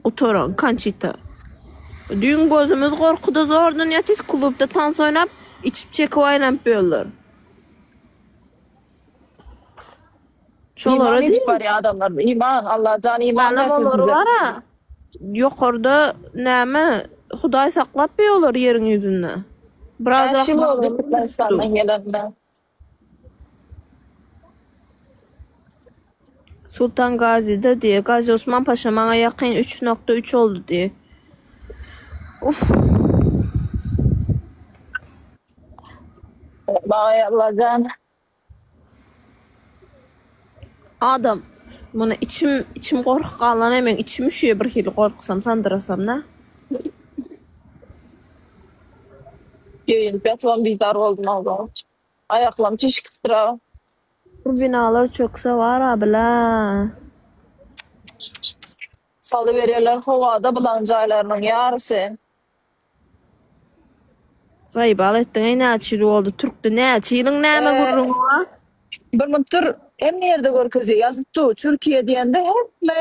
Gutaran Konçita. Düýn gözümiz gorkuda zordan ýatys klubda tans oýnap, içip çekip aýlanyp ýörler. Şolara Iman diýip içip barýar adamlar. Iman, Allajan iman Galam bersin olary size. bar-a, ýokarda näme, Hudaý saklap bir olary ýeriň ýüzünde. Biraz Bäş ýyl boldy wagt Türkmenistandan gelenime. Sultan Gazyda diýýär. Gazy Osman paşa maňa ýakyn üç nokta üç oldy diýýär. Uff. Baý Allajan. Adam, muny içim içim gorky galan meň içim üşüýär bir hili gorksam sandyrasam da. Geýinip ýatybam bizar boldum agzam. Aýaklarym çişikipdir-a. Bu binalar çökse bar-a bile. Salyberýärler howada bulaň jaýlarynyň ýarysy. Zaýbal etdiň-eý näçe ýyl boldy türkde näçe ýylyň näme gürrüňi bar? Bir minut dur hemme ýerde görkezýär ýazyp dur Türkiýe diýende hemme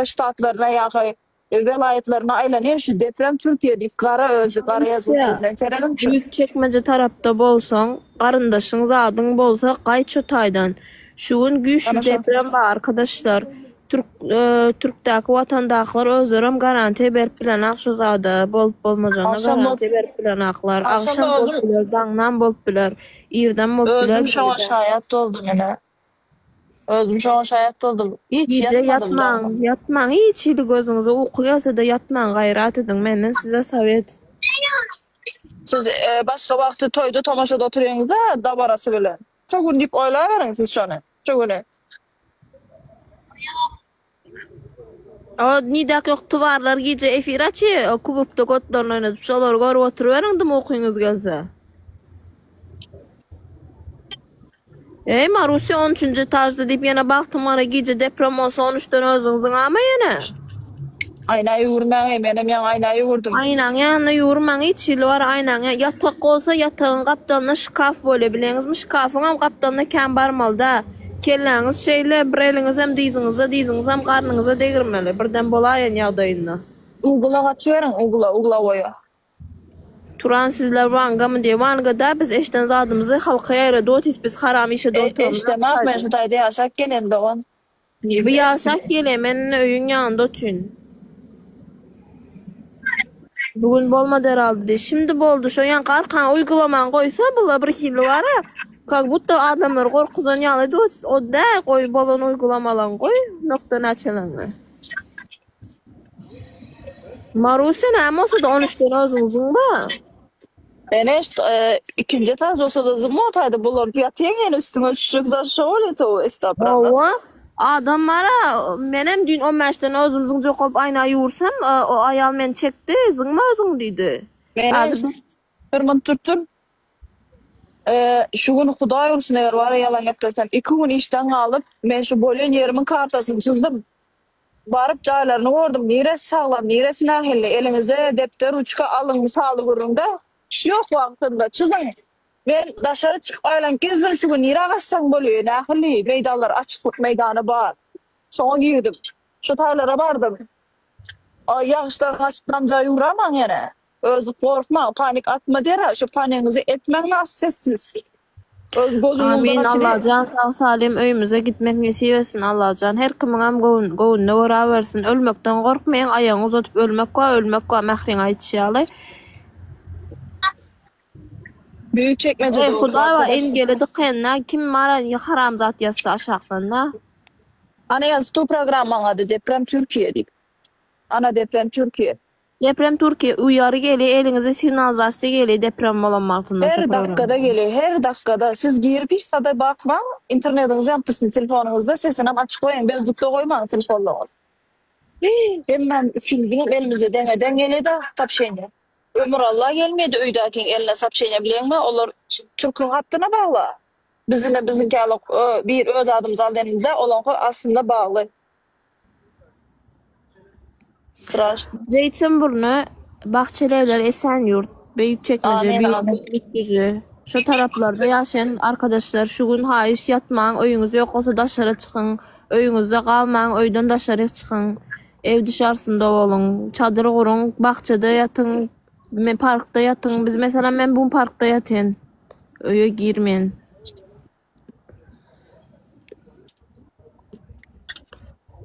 ştatlaryna ýa welaýatlaryna aýlanýar şu deprem Türkiýe diýip gara özi gara ýazyp otyr serediň şu. Büyük çekmeje tarapda bolsaň garyndaşyň zadyň bolsa gaýt şo taýdan. Şu gün güýçli deprem bar arkadaşlar. Türk Türkdäki watandakylar özlerem garantiýa berip bilenak şu zada bolup bolmajagyna garantiýa berip bilenaklar. Agşam bolup biler, daňdan bolup biler, irden bolup biler. Özüm şoňa şaýat boldum ine. Özüm şoňa şaýat boldum. Hiç Gije ýatmadym ýatmaň, daňdan. ýatmaň hiç hili gözüňize uky gelse-de ýatmaň gaýrat ediň menden size sowet. Siz başga wagty toýda tomaşada oturýaňyzda dabarasy bilen. Şo gün diýip oýlaberiň siz şony. Şo güni. O nidäki ýok twarlar gije efir açýa o klubda kotlaryny oýnadyp şolary görüp oturyberiň dym ukyňyz gelse. Eý Marusiýa on üçünji etažda diýip ýene bagtym gara gije deprem bolsa on üçden özüň zyňama ýene. Aýna ýüwürmäň eý menem ýaňy aýna ýüwürdim. Aýnaň ýanynda ýüwürmäň hiç hili bar aýnaň ýa ýatak bolsa ýatagyň gapdalynda şkaf bolýa bileňizmi şkafyňam gapdalyna kän barmaly dä. Kelläňiz şeýle, bir eliňizem dyzyňyzda, dyzyňyzam garnyňyza degirmeli, birden bolaýan ýagdaýynda. Ugla gaçyberiň ugla uglawoýa. Turan sizler Wangamy diýe Wanga dä biz eşden zadymyzy halka ýaýradyp otyrys biz haram işe E, eşdemok men şu taýda ýaşap gelen dogan. Bu ýaşap gelen men indi öýüň ýanynda otyryn. Bu gün bolmady herhalde diý. Şimdi boldy şo ýaňky arkaňa uýgulamany goýsa bula bir hili bara kak budda adamlary gorkuzan ýaly edip otyrys. O dä goý bolan uýgulamalaň goý nokta näçeleňňe. Marusiýa näme bolsada on üçden özüň zyňba. Ene ikinji etaž bolsada zyňma o taýda bulanyp ýatýaň ýene üstüňe düşjek zat şo bolýa toba estapurallah. Hawa adam bara menem düýn on bäşden özüm zyňjak bolup aýna ýüwürsem o aýal meni çekdi zyňma özüň diýdi. Meni bir munt tutdum. Şu gün Hudaý ursun eger bara ýalan geplesem iki gün işden galyp men şu bolýan ýerimiň kartasyny çyzdym. Baryp jaýlaryny gördüm, niresi saglam, niresi nähili, eliňize depder, ruçka alyň, mysaly gürrüňde, ýok wagtynda, çyzyň. Men daşary çykyp aýlanyp gezdim şu gün, nirä gaçsaň bolýa, nähili, meýdanlar açyklyk meýdany bar. Şoňa girdim. Şo taýlara bardym. Ýagyşdan gaçyp damja ýuwramaň ýene. Özi gorkmaň, panik atma diýer-ä, şo panigiňizi etmäň nas sessiz. Öz gözüň Amin Allajan sag salim öýümize gitmek nesip etsin Allajan her kimiňem göwnüne görä bersin ölmekden gorkmaýyň aýagyňy uzadyp ölmek bar ölmek bar Mähriň aýdyşy ýaly. Büyük çekmecede Eý Hudaý bar oturan engeli dykynda kim bar haram zat ýazsa aşakdan da. Ana ýaz tu programmaň ady deprem Türkiye diýip. Ana deprem Türkiye. Deprem Türkiye uyary gelýär eliňize signalizasiýa gelýär deprem bolan wagtynda şo Her dakgada programma. gelýär her dakgada siz girip hiç zada bakmaň internediňiz ýanyp dursun telefonyňyzda sesinem açyk goýuň bezlukda goýmaň telefonlaryňyzy. Hemmäm üçimiziňem elimizde deňe deň gelýärda sopşeniýa. Ömür Alla gelmeýdi öýdäkiň eline sopşeniýa bileňmi olar türküň hatdyna bagla. Bizine biziňki ýaly bir öz adymyzy al denimizde olaňky aslynda bagly. Straşno. Zeýtinburny, Bahçelievler, Esenýurt, Beýikçekmeje, Amin amin. Beýikgüji. Şo taraplarda ýaşaýan arkadaşlar şu gün haýyş ýatmaň öýüňiz ýok bolsa daşara çykyň öýüňizde galmaň öýden daşaryk çykyň. Ew dışarysynda boluň, çadyr guruň, bakjada ýatyň, me parkda ýatyň. Biz meselem men bu gün parkda ýatyn. Öýe girmen.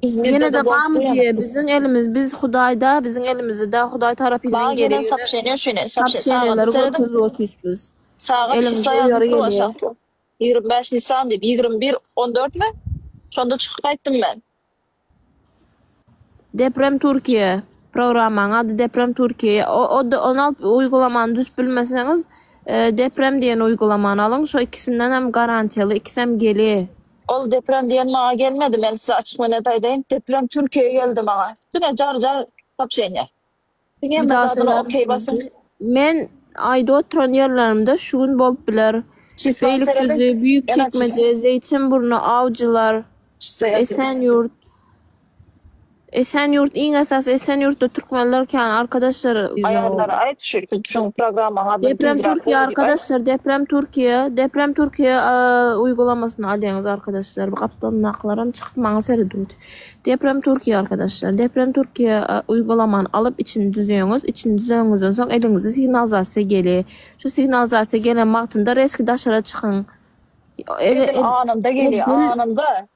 İzmir'de Ýene-de de barmy bolupdy diýe ýaňy. biziň elimiz biz Hudaýda biziň elimizde Hudaý tarapyndan Maňa gelen gelýär. sopşeniýa şuny, sopşe sagady Sopşeniýaleri serediň. görkezip otyrys biz. Sagat Elimize çysla uýary ýazyp dur gelýär. aşakda. 25 Nisan diýip, 21 14 mi? Şonda çykyp gaýtdym men. Deprem Türkiye programmaň ady Deprem Türkiye. O, o da onu alyp uygulamany düz bilmeseňiz e, Deprem diýen uygulamany alyň. Şo ikisinden hem garantiýaly, ikisem geli. Ol deprem diýen maňa gelmedi, men size açyk we net aýdaýyn. Deprem Türkiýe geldi maňa. Diňe jar jar sopşeniýa. Diňe Bir hemme daha zadyna söyler okey misiniz? basyn. Men aýda oturan ýerlerimde şu gün bolup biler. Çisla serediň. Beylikdüzü, Ýene çis. Büyükçekmece, Zeytinburnu, Avcılar, Çisla ýazyň. Esenyurt. Esenyurt iň esasy Esenyurtda türkmenler kän arkadaşlar. Aýarlary aýt şu şu programmaň adyny Deprem tizräk Türkiye goý diýip aýt. arkadaşlar Deprem Türkiye Deprem Türkiye e, uygulamasını alýaňyz arkadaşlar. Bu gapdalyndakylaram çykyp maňa seredip Deprem Türkiye arkadaşlar. Deprem Türkiye e, uygulamany alyp içini düzüňiz. Içini düzeňizden soň eliňize signalizasiýa gelýär. Şu signalizasiýa gelen wagtynda reski daşara çykyň. Ele, Edil el, anynda gelýär, edil anynda.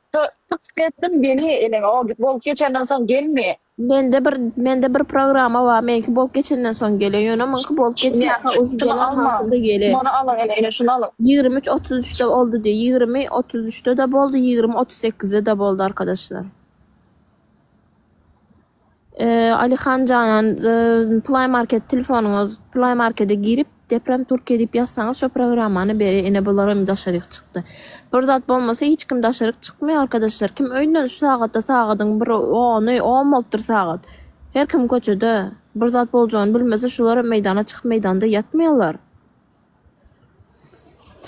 Tyk etdim gelýär eliňe. O bolup geçenden soň gelmeýär. Mende bir mende bir programma bar. Meňki bolup geçenden soň gelýär. Ýöne muňky bolup Ine, geçmäkä uzy şuny gelen alma. wagtynda gelýär. Muny alyň ine, ine şuny alyň. 23.33-de oldy diýýär. 20.33-de-de boldy, 20.38-de-de boldy arkadaşlar. Ee, Alihan Janan, e, Play Market telefonyňyz Play Markete girip Deprem Türkiye diýip ýazsaňyz şo programmany berýär. Ine bularam daşaryk çykdy. Bir zat bolmasa hiç kim daşaryk çykmaýar arkadaşlar. Kim öýünden şu sagatda sagadyň bir ony on bolupdyr sagat. Her kim köçede. Bir zat boljagyny bilmese şularam meýdana çykyp meýdanda ýatmaýarlar.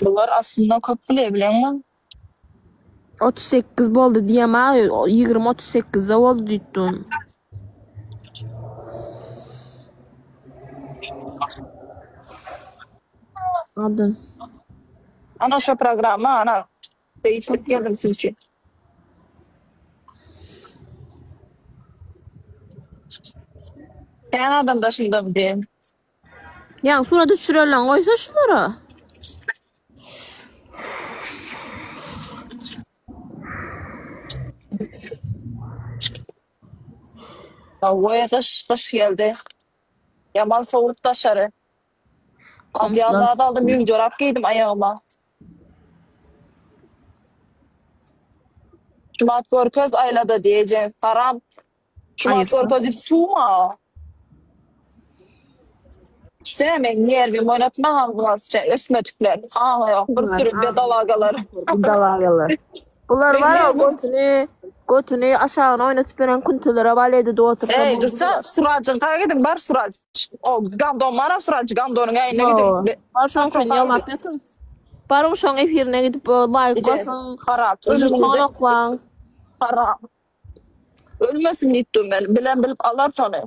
Bular aslynda köp bilýär bileňmi? 38 boldy diýemä 20 38-de boldy diýipdim. Adyn. Ana şo programma ana. Değiştirip geldim siz üçin. Kän adam daşynda diýen. Ýa surata düşürerleň goýsa şulara. Goý gyş gyş geldi. Ýaman sowuk daşary. Adyýal zat aldym, ýüň jorap geýdim aýagyma. Şumat görkez aýlada diýejeň haram. Şumat görkez diýip suwma. Sen meň nerwimi oýnatma agzasça ösmedikler. Aňy ýok bir sürü bedalagalar. Bedalagalar. Bular var ya götüni götüni aşagyna oynatıp beren kuntelere bal edip otursa. Ey dursa Surajyň kaýa gidiň bar Suraj. O gandon bar Suraj gondonyň ýanyna gidiň. Bar şoň üçin ýalap ýatyň. Baryň şoň efirine gidip laýk basyň. Harap. Ölümini oklaň. Haram. Ölmesin diýip dur men. Bilen bilip alar şony.